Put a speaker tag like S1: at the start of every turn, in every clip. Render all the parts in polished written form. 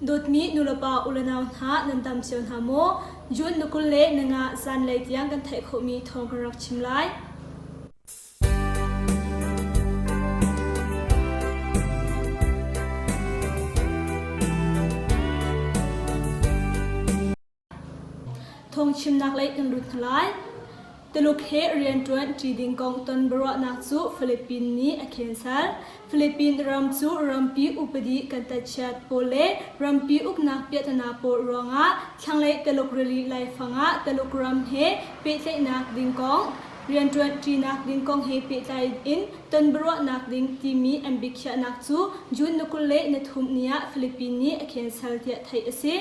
S1: Dawtmi nulepa ulenau hna nan dam cio hna maw? June ni 20 le ni nga zanlei tiang kan theih khawhmi thawng kan rak chim lai. Thawngchimnak lei kan lut hna lai. Tuluk he rianṭuan ṭi ding kong ton biaruahnak cu Philippine nih a cancel. Philippine ram cu rampi upadi kan tatchiat pawl le rampi uknak piahtana pawl ruangah thlanglei Tuluk rili laifang ah Tuluk ram he pehtlaihnak ding kong rianṭuan ṭinak ding kong he pehtlai in ton biaruahnak ding timi an biakhiahnak cu June ni 23 ni ah Philippine nih a cancel tiah theih a si.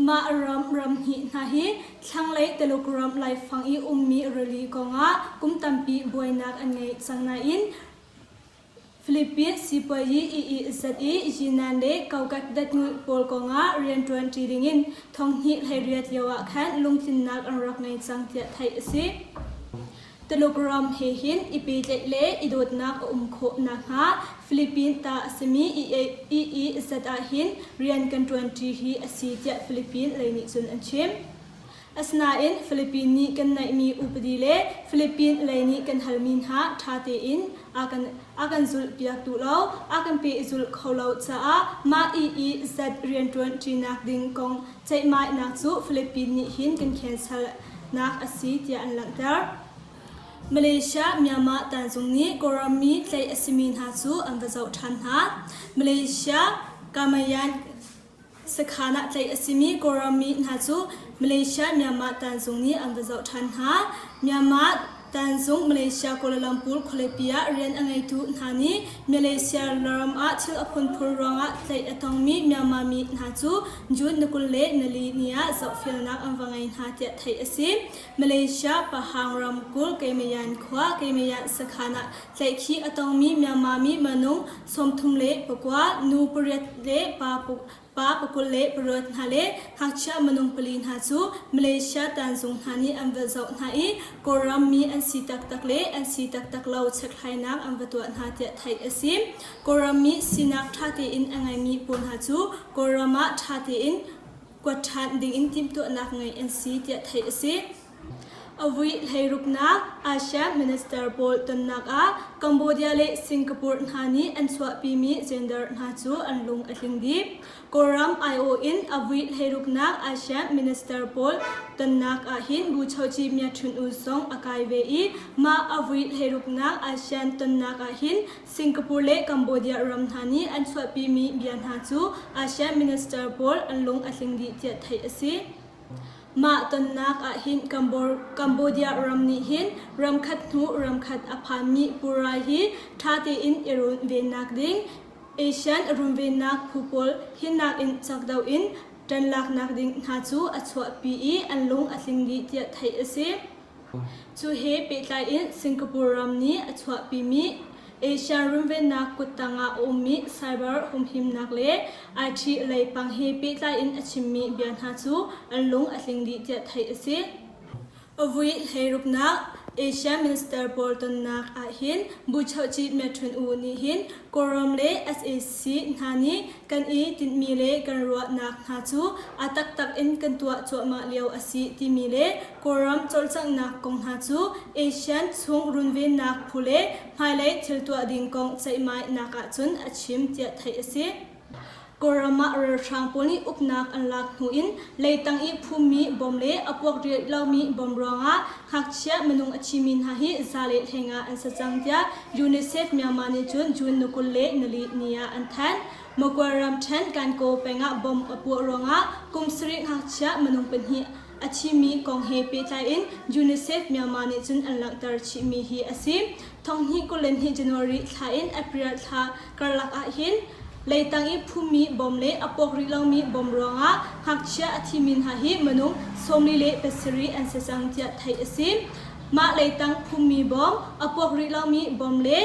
S1: Mah ram ramhnih hna hi thlanglei Tuluk ram laifang i ummi rili kongah kum tampi buainak an ngei cang nain Philippines sipuazi EEZ i Yinan le kokek datnguh pawl kongah rianṭuan ṭi dingin thonghnih 18 lio ah khan lungtlinnak an rak ngei cang tiah theih a si. Tuluk ram he hin i pehtlaih le i dawtnak a um khawh nakhnga Philippine ta a simi EEZ ah hin rian kan ṭuanṭi hi a si tiah Philippine lei nih cun an chim. Asinain Philippine nih kan naihmi upadi le Philippine lei nih kan halmi hna ṭha tein a kan a kan zulhpiak duh lo, a kan pehzulh kho lo caah mah EEZ rianṭuan ṭinak ding kong ceihmainak cu Philippine nih hin kan cancel nak a si tiah an langhter. Malaysia Myanmar tanzung nih Kawlram mi tlaih a simi hna cu an va zoh ṭhan hna. Malaysia Kamayan sakhan ah tlaih a simi Kawlram mi hna cu Malaysia Myanmar tanzung nih an va zoh ṭhan hna. Myanmar tanzung Malaysia Kuala Lumpur khualipi ah rian a ngeitu hna nih Malaysia ram ah thil a phunphun ruangah tlaih a tongmi Myanmar mi hna cu June ni 24 ni ah zohfelnak an va ngei hna tiah theih a si. Malaysia Pahang ramkulh Keimayan khua Keimayan sakhan ah tlaihkhih a tongmi Myanmar mi minung 39, nu pariat le pa pa 26 hna le ngakchia minung pali hna cu Malaysia tanzung hna nih an va zoh hna i Kawlram mi an si taktak le an si taktak lo chekhlainak an va tuah hna tiah theih a si. Kawlram mi sinak ṭha tein a ngeimi pawl hna cu Kawlram ah ṭha tein kuat ṭhan dingin timhtuahnak ngei an si tiah theih a si. A vui hleiruknak ASEAN minister pawl tonnak ah Cambodia le Singapore hna nih an chuahpimi gender hna cu an lung a tling dih. Kawlram aiawh in a vui hleiruknak ASEAN minister pawl tonnak ahhin Buchochi Myatun U zong a kai ve i mah a vui hleiruknak ASEAN tonnak ahhin Singapore le Cambodia ram hna nih an chuahpimi bia hna cu ASEAN minister pawl an lung a tling dih tiah theih a si. Mah tonnak ahhin Cambodia ram nih hin ramkhat hnu ramkhat a phanmi pulrai hi ṭha tein i runvennak ding, ASEAN runvennak phu pawl hinnak in cak deuh in ṭanlaknak ding hna cu a chuahpi i an lung a tling dih tiah theih a si. Cu he pehtlai in Singapore ram nih a chuahpimi ASEAN runvennak kuttang ah a ummi cyber humhimnak le IT lei pang he pehtlai in a chimmi bia hna cu an lung a tling dih tiah theih a si. Avui hleiruknak ASEAN Minister pawl tonnak ahhin Buchohci Myatun U nih hin Kawlram le sac hna nih kan i tinhmi le kan ruahnak hna cu a taktak in kan tuah cuahmah lio a si timi le Kawlram cawlcanghnak kong hna cu ASEAN chung runvennak phu le hmailei thil tuah ding kong ceihmainak ahcun a chim tiah theih a si. Kawlram ah ralhrang pawl nih uknak an lak hnu in leitang i phummi bom le a puak rih lomi bom ruangah ngakchia minung a thimi hna hi za le hleng ah an si cang tiah UNICEF Myanmar nih cun June ni 24 ni ah an thanh. Magway ramṭhen Kankaw peng ah bom a puah ruangah kum sarih ngakchia minung pahnih a thimi kong he pehtlai in UNICEF Myanmar nih cun an langhter chihmi hi a si. Thonghnih 22 January thla in April thla karlak ahhin leitang i phummi bom le a puak rih lomi bom ruangah ngakchia a thimi hna hi minung 47 an si cang tiah theih a si. Mah leitang phummi bom, a puak rih lomi bom le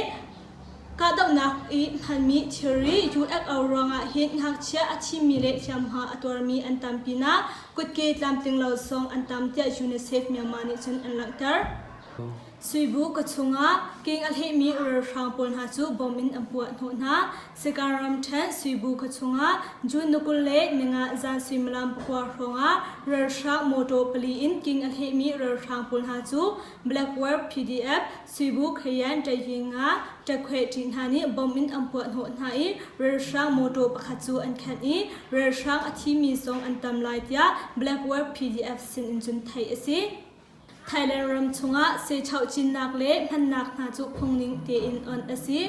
S1: kahdohnak i hmanmi thilri UFO ruangah hin ngakchia a thimi le hliamhma a tuarmi an tam pinah kutke tlamtling lo zong an tam tiah UNICEF Myanmar nih cun an langhter. Suibu ka chungah king a hlehmi ralhrang pawl hna cu bom in an puah hnawh hna. Sagaing ramṭhen Suibu khua chungah June ni 25 zan suimilam 9 hrawngah ralhrang mawṭaw pali in king a hlehmi ralhrang pawl hna cu Blackware PDF, Suibu Khayan Ṭaihing-nga ṭakhwe ṭi hna nih bom in an puah hnawh hna i ralhrang mawṭaw pakhat cu an khenh i ralhrang a thimi zong an tam lai tiah Blackware PDF sin in cun theih a si. Thailand ram chungah sehchauh cinnak le hmannak hna cu phungning tein on a si.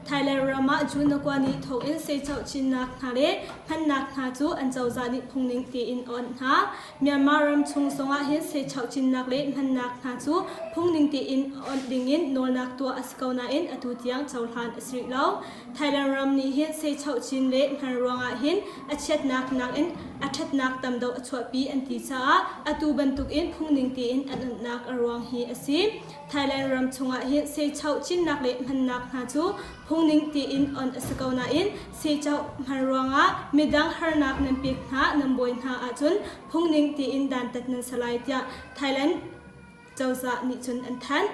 S1: Thailand ram ah June na kua ni thawk in sehchauh cinnak hna le hmannak hna cu an cozah nih phungning tein a onh hna. Myanmar ram chung zongah hin sehchauh cinnak le hmannak hna cu phungning tein onh dingin nawlnak tuah a si ko nain atu tiang cohlan a si rih lo. Thailand ram nih hin sehchauh cin le hman ruangah hin a chiatnak nakin a ṭhatnak tam deuh a chuahpi an ti caah atu bantukin phungning tein an onhnak a ruang hi a si. Thailand ram chungah hin sehchauh cinnak le hmannak hna cu phungning tein on a si ko nain sehchauh hman ruangah midang harnak nan pek hna nan bawi hna ahcun phungning tein dantat nan si lai tiah Thailand cozah nih cun an thanh.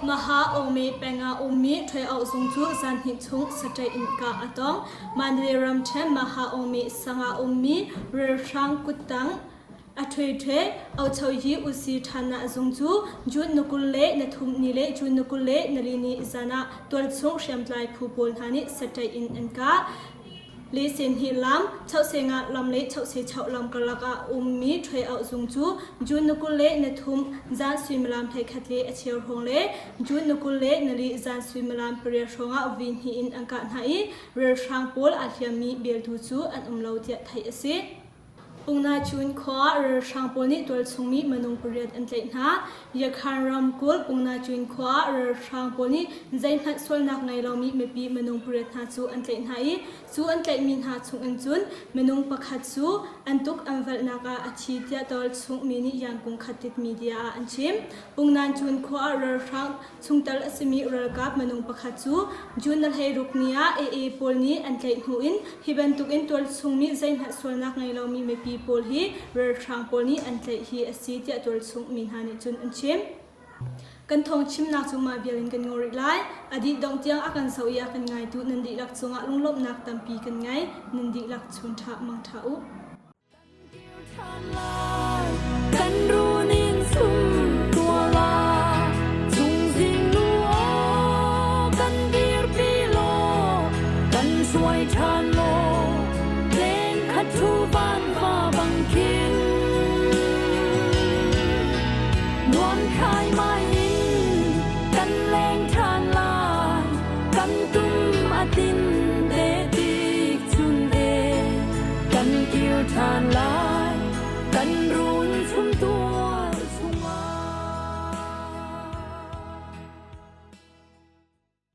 S1: Maha Ome peng ah ummi Ṭhoi zung cu zan hnih chung saṭaih in kah a tong. Mandalay ramṭhen Maha Ome sang ah ummi ralhrang kuttang a ṭhuiṭhe Ochoyi Usi ṭhannak zung cu June ni 23 ni le June ni 24 ni zan ah tualchung hriamtlai phu pawl hna nih saṭaih in an kah. Lesen hi lam, Chohsenga lam le Chohsechoh lam karlak ah ummi ṭhuai zung cu June ni 23 zan suimilam 11 le a cheu hrawng le June ni 24 zan suimilam 8 hrawng ah vui hnih in an kah hna i ralhrang pawl aa hliammi beltu cu an um lo tiah theih a si. Pungnachun khua ralhrang pawl nih tualchungmi minung pariat an tlaih hna. Yakhan ramkulh Pungnachun khua ah ralhrang pawl nih zeihmanh sualnak ngei lomi mipi minung pariat hna cu an tlaih hna i cu an tlaihmi hna chungin cun minung pakhat cu an tuk an valhnak ah a thi tiah tualchungmi nih Yangkung Khatit media ah an chim. Pungnachun khua ah ralhrang Chungtel a simi ralkap minung pakhat cu June 16 ni ah AA pawl nih an tlaih hnu in hi bantukin tualchung mi zeihmanh sualnak ngei lomi mipi pawl hi ralhrang pawl nih an tlaih hi a si tiah tualchung mi hna nih cun an chim. Kan thawng chimnak cu mah vial in kan ngol rih lai. A dih dongh tiang a kan zoh i a kan ngaitu nan dihlak cungah lunglawmhnak tampi kan ngei. Nan dihlak chun ṭha mang ṭha u.
S2: Kan runin sum tuala chungzing nu aw kan dirpi law kan suai ṭhan law leng khat thu van va bang khin nuam khai mai in kan leng ṭhan lai kan tum a tin te tik chun e kan kir ṭhan lai.